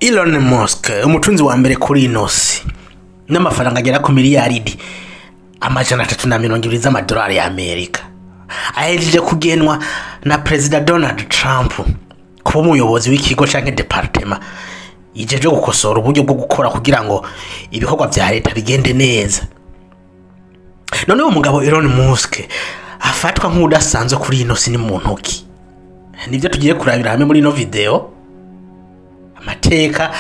Elon Musk, umutunzi wa mbere kuri ino si, n'amafaranga agera ku miliyaridi 320 z'amadolari ya Amerika, ahejeje kugenwa na Perezida Donald Trump kuba umuyobozi w'ikigo canke departema ijeje gukosora uburyo bwo gukora kugira ngo ibikorwa vya leta bigende neza. None uwo mugabo Elon Musk afatwa nk'udasanzwe kuri ino si ni muntu ki? Nivyo tugiye kurabira hamwe muri ino video. Amateka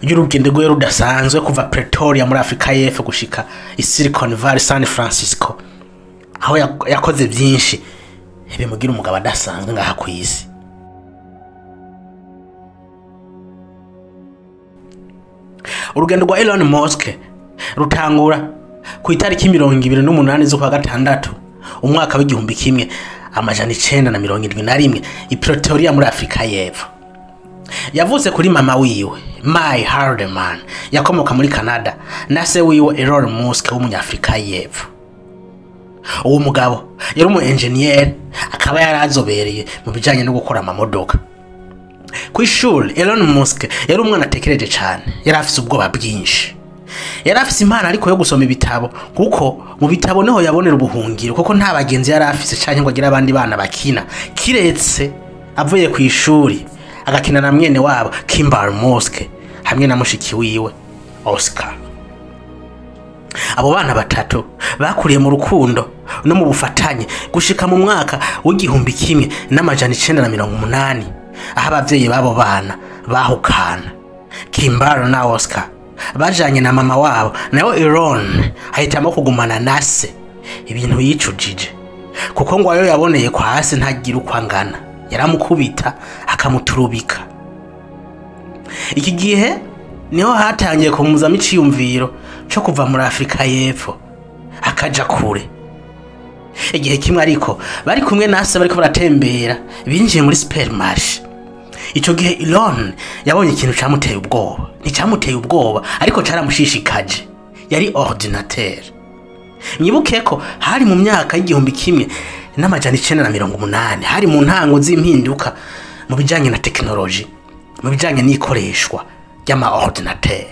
y'urugendo rwe rudasanzwe kuva Pretoria muri Afrika y'Epfo gushika i Silicon Valley, San Francisco, aho yakoze byinshi bimugira umugabo adasanzwe ngaha ku isi. Urugendo rwa Elon Musk rutangura ku itariki 28 z'ukwa gatandatu umwaka w'1971 i Pretoria muri Afrika y'Epfo. Yavutse kuri mama wiwe May Hardeman, yakomoka muri Canada, na se wiwe Elon Musk w'umunyafrika y'Epfo. Uwo mugabo yari umu engineer, akaba yarazobereye mu bijanye no gukora amamodoka. Ku ishuri Elon Musk yari umwana atekereje cyane, yari afise ubwoba bwinshi. Yari afise impano ariko yo gusoma ibitabo, kuko mu bitabo niho yabonera ubuhungiro, kuko nta bagenzi yari afise canke ngo agire abandi bana bakina, kiretse avuye ku ishuri agakina na mwene wabo Kimball Musk hamwe na mushiki wiwe Oscar. Abo bana batatu bakuriye mu rukundo no mu bufatanye gushika mu mwaka w'1980, aho abavyeyi babo bana bahukana. Kimball na Oscar bajanye na mama wabo, nawe Elon ahitamo kugumana na se, ibintu yicujije kuko ngo ayo yaboneye kwa hasi ntagira uko angana, yaramukubita akamuturubika. Iki gihe niho hatangiye kumuzamo iciyumviro cyo kuva muri Afrika y'Epfo akaja kure. Igihe kimwe ariko bari kumwe nase bariko baratembera, binjiye muri supermarché. Ico gihe Elon yabonye ikintu camuteye ubwoba. Nticamuteye ubwoba ariko caramushishikaje, yari ordinateur. Mwibuke ko hari mu myaka y'1980, hari mu ntango z'impinduka mu bijanye na tekinoloji, mu bijanye n'ikoreshwa ry'ama ordinateur.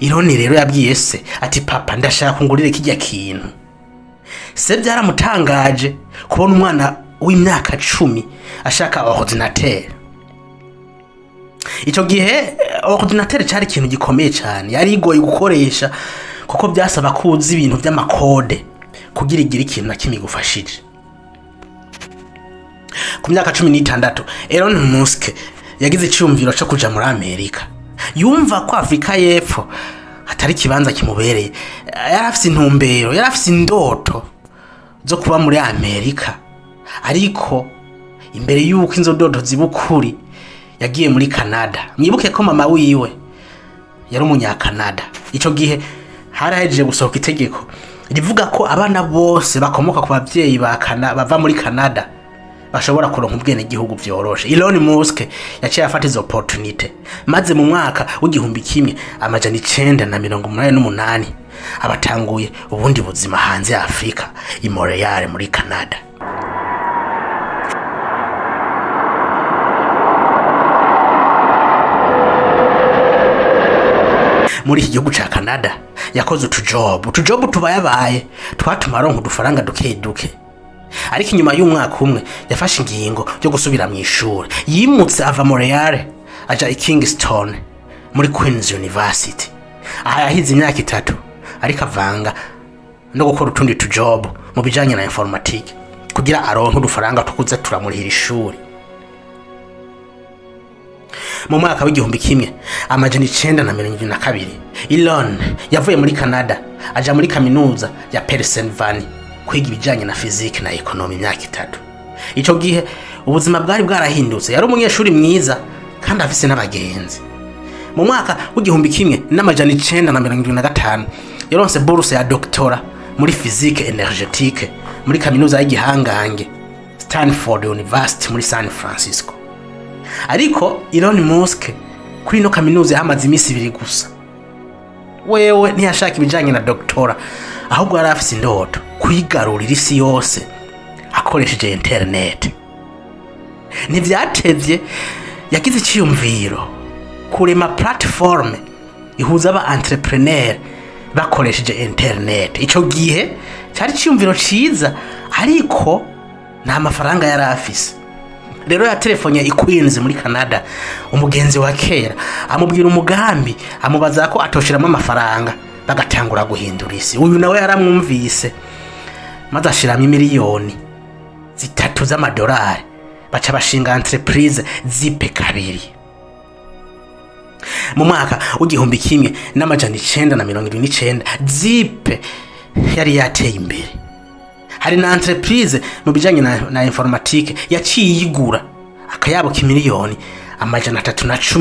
Elon rero yabwiye se ati papa, ndashaka kungurire kijya kintu. Se byaramutangaje kubona umwana w'imyaka 10 ashaka ordinateur. Ico gihe ordinateur cari ikintu gikomeye cyane, yari igoye gukoresha kuko byasaba kuzi ibintu by'amakode kugira igira ikintu na kimwe gufashije. Ku myaka 16 Elon Musk yagize icyumviro cyo kuja muri Amerika. Yumva ko Afrika y'Epfo atari kibanza kimubereye. Yari afise intumbero, yari afise indoto zo kuba muri Amerika, ariko imbere yuko inzo ndoto zibukuri yagiye muri Canada. Mwibuke ko mama wiwe yari umunyakanada. Ico gihe harahejeje gusohoka itegeko rivuga ko abana bose bakomoka ku bavyeyi ba Canada bava muri Canada bashobora kuronka ubwene gihugu vyoroshe. Elon Musk yaciye afata izo opportunity, maze mu mwaka w'1988 abatanguye ubundi buzima hanze ya Afrika, i Montreal muri Canada. Muri iki gihugu ca Canada yakoze utujob tubayabaye twatuma aronka udufaranga duke duke. Ariko inyuma y'umwaka umwe yafashe ingingo yo gusubira mu ishuri. Yimutse ava Montreal aja i Kingston muri Queen's University, aha yahize imyaka 3 ariko avanga no gukora utundi tujob mu bijanye na informatique kugira aronke udufaranga tukuza turamurihira ishuri. Mu mwaka w'1972 Elon yavuye muri Canada aja muri kaminuza ya Pennsylvania kwiga ibijanye na physique na economy imyaka 3. Ico gihe ubuzima bwari bwarahindutse, yari umunyeshuri mwiza kandi afise n'abagenzi. Mu mwaka w'1975 yaronse bourse ya doctora muri physique énergétique muri kaminuza y'igihangange Stanford University muri San Francisco. Ariko Elon Musk kuri ino kaminuza yahamaze iminsi 2 gusa. Wewe ntiyashaka ibijanye na doctora, ahubwo yari afise indoto kwigarurira isi yose akoresheje internet. Ntivyatevye yagize iciyumviro Kurema plateforme ihuza aba entrepreneur bakoresheje internet. Ico gihe cyari cyumviro ciza, ariko nta mafaranga yari afise. Rero yatelefonye i Queens muri Canada umugenzi wa kera, amubwira umugambi, amubaza ko atoshiramo amafaranga bagatangura guhindura isi. Uyu nawe yaramwumvise, maze ashiramo 3 miliyoni z'amadolari, baca bashinga entreprise Zip kabiri mu mwaka w'1979. Zip yari yateye imbere. Hari na entreprise mu bijanye na informatique yaciye yigura akayabo k'310 miliyoni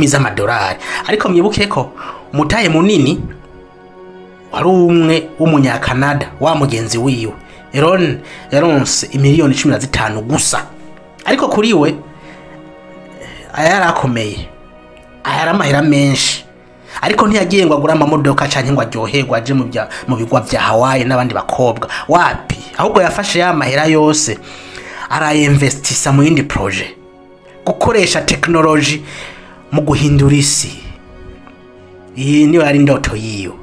z'amadolari. Ariko mwibuke ko umutahe munini wari umwe w'umunyakanada wa mugenzi wiwe Elon. Yaronse 15 miliyoni gusa, ariko kuri we aya yari akomeye, aya yari amahera menshi. Ariko ntiyagiye ngo agure amamodoka canke ngo aryoherwe aje mu bigwa vya Hawaii n'abandi bakobwa, wapi. Ahubwo yafashe ya mahera yose arayinvestisa mu yindi projet, gukoresha technology mu guhindura isi. Iyi niyo yari indoto yiwe.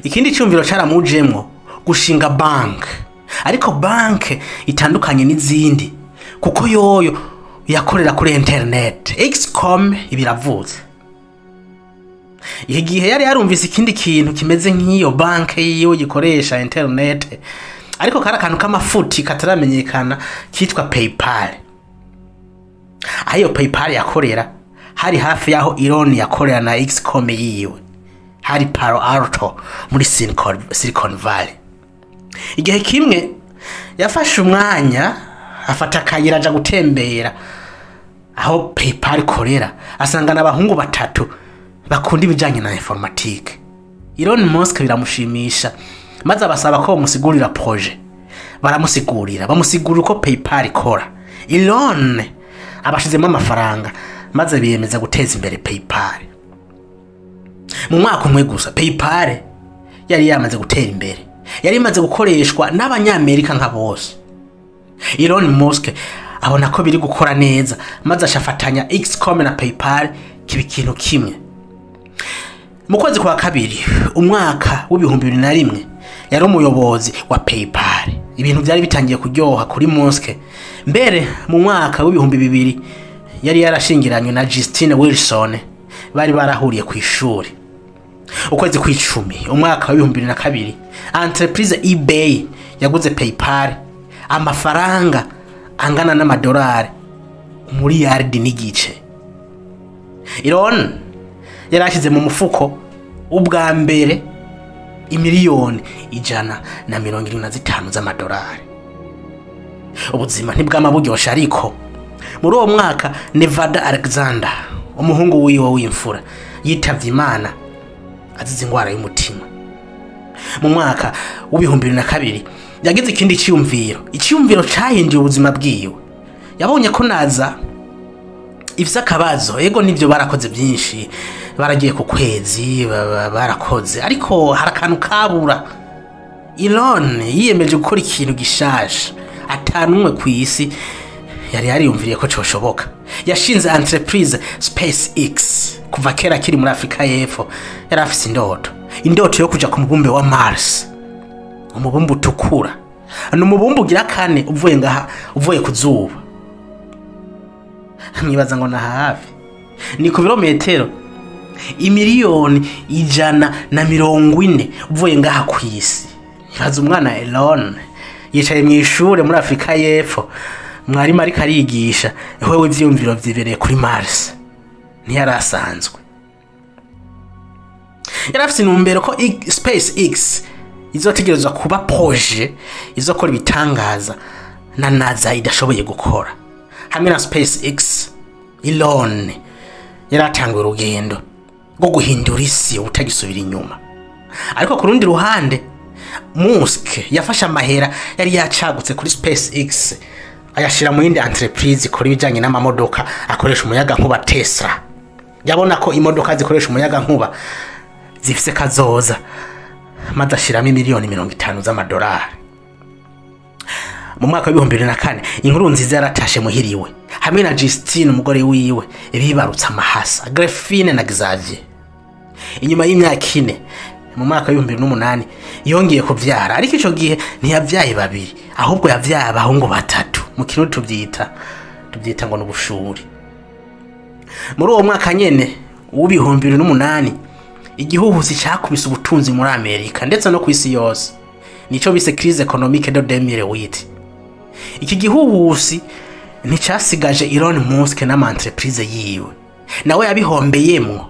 Ikindi cyumviro caramujemwo, gushinga bank, ariko bank itandukanye n'izindi kuko yoyo yakorera kuri internet. Xcom ibiravutse. Iki gihe yari yarumvise ikindi kintu kimeze nk'iyo bank yiwe gikoresha internet, ariko kari akantu k'amafuti kataramenyekana kitwa PayPal. Aho iyo PayPal yakorera hari hafi y'aho Elon yakorera na Xcom yiwe, hari Palo Alto muri Silicon Valley. Igihe kimwe yafashe umwanya, afata akayira aja gutembera aho PayPal ikorera, asangana abahungu batatu bakunda ibijanye na informatique. Elon Musk biramushimisha, maze abasaba ko bamusigurira projet. Baramusigurira, bamusigurira uko PayPal ikora. Elon abashizemo amafaranga, maze biyemeza guteza imbere PayPal. Mu mwaka umwe gusa PayPal yari yamaze gutera imbere, yari imaze gukoreshwa n'Abanyamerika nka bose. Elon Musk abona ko biri gukora neza, maze ashafatanya Xcom na PayPal kiba ikintu kimwe. Mu kwezi kwa kabiri umwaka w'2001 yari umuyobozi wa PayPal. Ibintu byari bitangiye kuryoha kuri Musk. Mbere mu mwaka w'2000 yari yarashingiranywe na Justine Wilson, bari barahuriye ku ishuri. Ukwezi kw'icumi umwaka w'2002 entreprise eBay yaguze PayPal amafaranga angana n'amadolari 1.5 miliyari. Elon yari ashyize mu mufuko ubwa mbere 175 miliyoni z'amadolari. Ubuzima ntibwama buryoshe, ariko muri uwo mwaka Nevada Alexander, umuhungu wiwe w'imfura, yitavye Imana azize ingwara y'umutima. Mu mwaka w'2002 yagize ikindi cyiyumviro, icyiyumviro cahinduye ubuzima bwiwe. Yabonye ko NASA ifise akabazo. Ego nivyo, barakoze byinshi, baragiye ku kwezi, barakoze, ariko hari akantu kabura. Elon yiyemeje gukora ikintu gishaje atanumwe ku isi yari yariyumviriye ko coshoboka. Yashinze entreprise SpaceX. Kuva kera akiri muri Afrika y'Epfo yari afise indoto, indoto yo kuja ku mubumbe wa Mars, umubumbe utukura. Ni umubumbe ugira kane uvuye ngaha, uvuye ku zuba. Mwibaza ngo na hafi, ni ku birometero 140 miliyoni uvuye ngaha ku isi. Ibaza umwana Elon yicaye mu ishure muri Afrika y'Epfo, mwarimu ariko arigisha, wewe ivyiyumviro vyibereye kuri Mars. Ntiyari asanzwe, yari afise intumbero ko SpaceX izotegerezwa kuba projet izokora ibitangaza na NASA idashoboye gukora. Hamwe na SpaceX, Elon yaratanguye urugendo rwo guhindura isi ubutagisubira inyuma. Ariko ku rundi ruhande Musk yafashe amahera yari yacagutse kuri SpaceX ayashira mu yindi entreprise ikora ibijanye n'amamodoka akoresha umuyaga nkuba, Tesla. Yabona ko imodoka zikoresha umuyaga nkuba zifise kazoza, maze ashiramo 50 miliyoni z'amadolari. Mu mwaka wa 2004 inkuru nziza yaratashe muhiriwe hamwe na Justine umugore wiwe, bibarutse amahasa Greffine na Xavier. Inyuma y'imyaka 4 mu mwaka wa 2008 yongeye kuvyara, ariko ico gihe ntiyavyaye babiri ahubwo yavyaye abahungu batatu. Mu kirundi tubyita ngo n'ubushuri. Muri uwo mwaka nyene w'2008 igihuhusi cyakubise ubutunzi muri Amerika ndetse no ku isi yose, nico bise crise économique de 2008. Iki gihuhusi nticyasigaje Elon Musk n'ama entreprise yiwe, nawe yabihombeyemwo.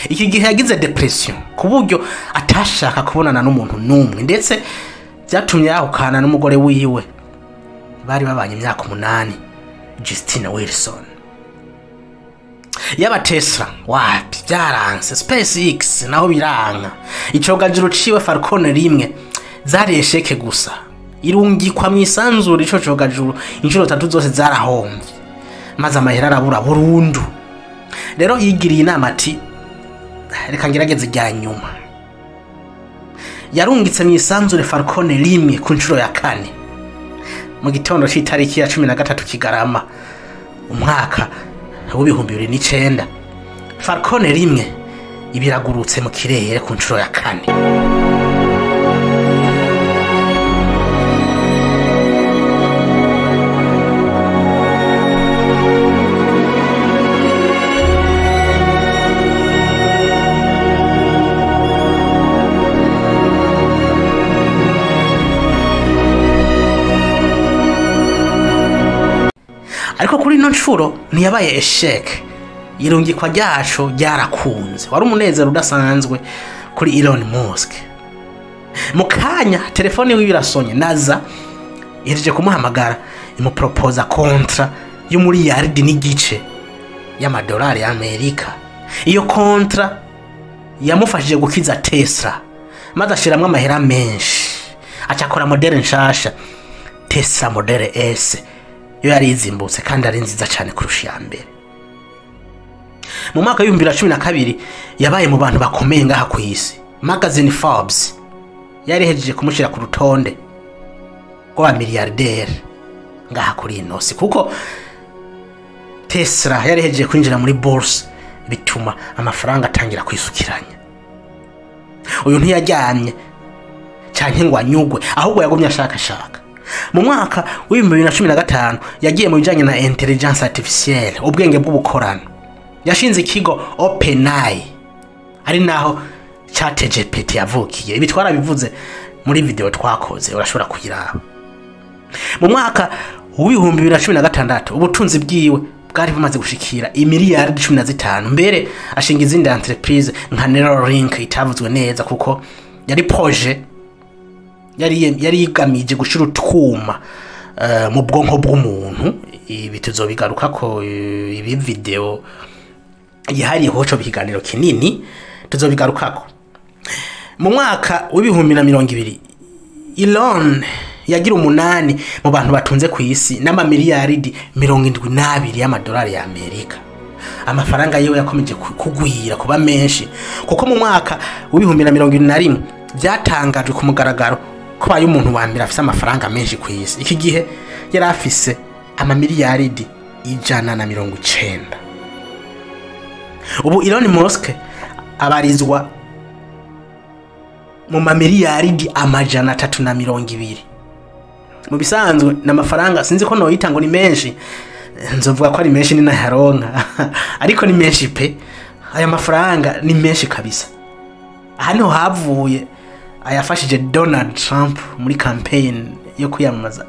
Iki gihe yagize dépression ku buryo atashaka kubonana n'umuntu n'umwe, ndetse byatumye yahukana n'umugore wiwe bari babanye imyaka 8, Justine Wilson. Yaba Tesla wapi, byaranse. SpaceX naho biranka. Icogajuru ciwe Falcon 1 zari échec gusa, irungikwa mu isanzure ico cogajuru inshuro 3 zose zarahomvye, maze amahera arabura burundu. Rero yigiriye inama ati reka ngerageze rya nyuma. Yarungitse mu isanzure Falcon 1 ku nshuro ya 4 mu gitondo c'itariki ya 13 Kigarama umwaka w'2009. Falcon 1 ibiragurutse mu kirere ku nshuro ya 4. Ariko kuri ino nshuro ntiyabaye échec, irungikwa ryaco ryarakunze. Wari umunezero udasanzwe kuri Elon Musk. Mu kanya telefone wiwe irasonye, NASA ihejeje kumuhamagara imupropoza contrat y'umuriyaridi n'igice y'amadolari y'Amerika. Iyo contrat yamufashije gukiza Tesla, maze ashiramwo amahera menshi, acakora modèle nshasha, Tesla Model S, yo yari izimbutse kandi ari nziza cyane kurusha iya mbere. Mu mwaka wa 2012 yabaye mu bantu bakomeye ngaha ku isi. Magazine Forbes yari ihejeje kumushyira ku rutonde rw'abamiliyarderi ngaha kuri ino si, kuko Tesla yari ihejeje kwinjira muri bourse, bituma amafaranga atangira kwisukiranya. Uyu ntiyaryamye canke ngo anyugwe, ahubwo yagumye ashakashaka. Mu mwaka wa 2015 yagiye mu bijanye na intelligence artificielle, ubwenge bw'ubukorano. Yashinze ikigo OpenAI, ari naho ChatGPT yavukiye. Ibi twarabivuze muri video twakoze, urashobora kuyiraba. Mu mwaka wa 2016 ubutunzi bwiwe bwari bumaze gushikira imiliyaridi 15. Mbere ashinga izindi entreprise nka Neuralink itavuzwe neza, kuko yari projet yari igamije gushira utwuma mu bwonko bw'umuntu. Ibi tuzobigaruka ko ibi video yihariyeho co biganiro kinini tuzobigarukako. Mu mwaka w'2020 Elon yagira 8 mu bantu batunze ku isi n'amamiliyaridi 72 y'amadolari ya Amerika. Amafaranga yiwe yakomeje kugwira kuba menshi, kuko mu mwaka wa 2021 byatangajwe ku mugaragaro ko abaye umuntu wa mbere afise amafaranga menshi ku isi. Iki gihe yari afise amamiliyaridi 190. Ubu Elon Musk abarizwa mu mamiliyaridi 320. Mu bisanzwe n'amafaranga sinzi ko noyita ngo ni menshi, nzovuga ko ari menshi ni nayaronka, ariko ni menshi pe. Aya mafaranga ni menshi kabisa. Aha niho havuye ayafashije Donald Trump muri campaign yo kwiyamamaza,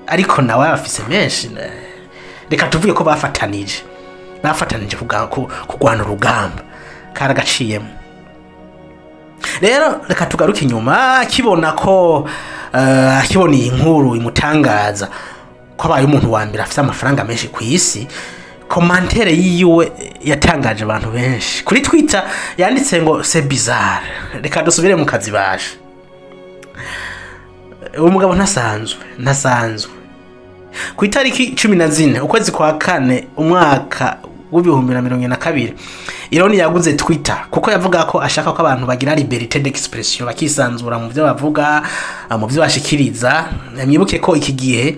ariko nawe afise menshi. Reka tuvuge ko bafatanije kurwana urugamba karagaciyemo. Rero reka tugaruke inyuma. Akibona ko akibona iyi nkuru imutangaza ko abaye umuntu wa mbere afise amafaranga menshi ku isi, commentaire yiwe yatangaje abantu benshi. Kuri Twitter yanditse ngo "C'est bizarre, reka dusubire mu kazi baje." Uwo mugabo ntasanzwe. Ku itariki 14 ukwezi kwa kane umwaka w'2022 Elon yaguze Twitter kuko yavuga ko ashaka ko abantu bagira liberté d'expression, bakisanzura mu byo bavuga, mu byo bashikiriza. Mwibuke ko iki gihe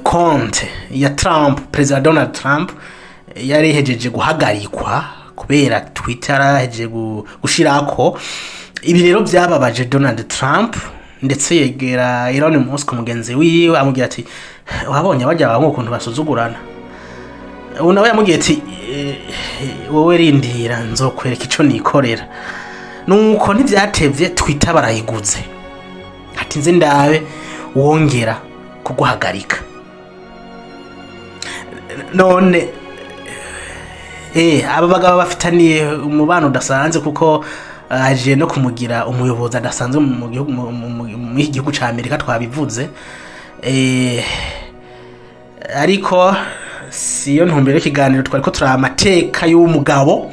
compte ya Trump, President Donald Trump, yari ihejeje guhagarikwa kubera Twitter yarahejeje gushirako. Ibi rero byababaje Donald Trump, ndetse yegera Elon Musk mugenzi wiwe, amubwira ati: "Wabonye bajya bamwe ukuntu basuzugurana?" Ubu nawe yamubwiye ati: "Wowe rindira, nzokwereka ico nikorera." Nuko ntivyatevye, Twitter barayiguze, ati: "Nze ndabe wongera kuguhagarika." None aba bagabo bafitaniye umubano udasanzwe, kuko aje no kumugira umuyobozi adasanzwe mu gihugu, mu iki gihugu ca Amerika twabivuze. Ariko siyo ntumbero y'ikiganiro, twari ko turaba amateka y'uwo mugabo,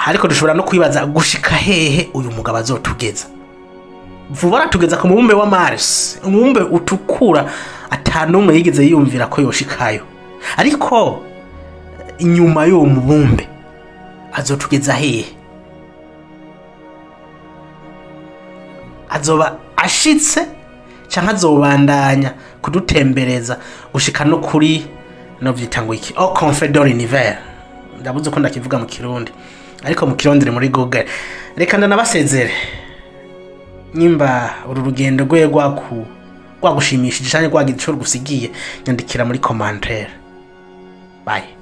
ariko dushobora no kwibaza gushika hehe uyu mugabo azotugeza. Vuba aratugeza ku mubumbe wa Mars, umubumbe utukura atanumwe yigeze yiyumvira ko yoshikayo. Ariko inyuma y'uwo mubumbe azotugeza hehe? Azoba ashitse canke azobandanya kudutembereza gushika no kuri, no vyita ngo iki, au confins de l'univers? Ndabuze ko ndakivuga mu Kirundi, ariko mu Kirondere muri Google. Reka ndanabasezere. Nyimba uru rugendo rwe rwagushimishije canke rwagize ico rugusigiye, nyandikira muri commentaire. Bye.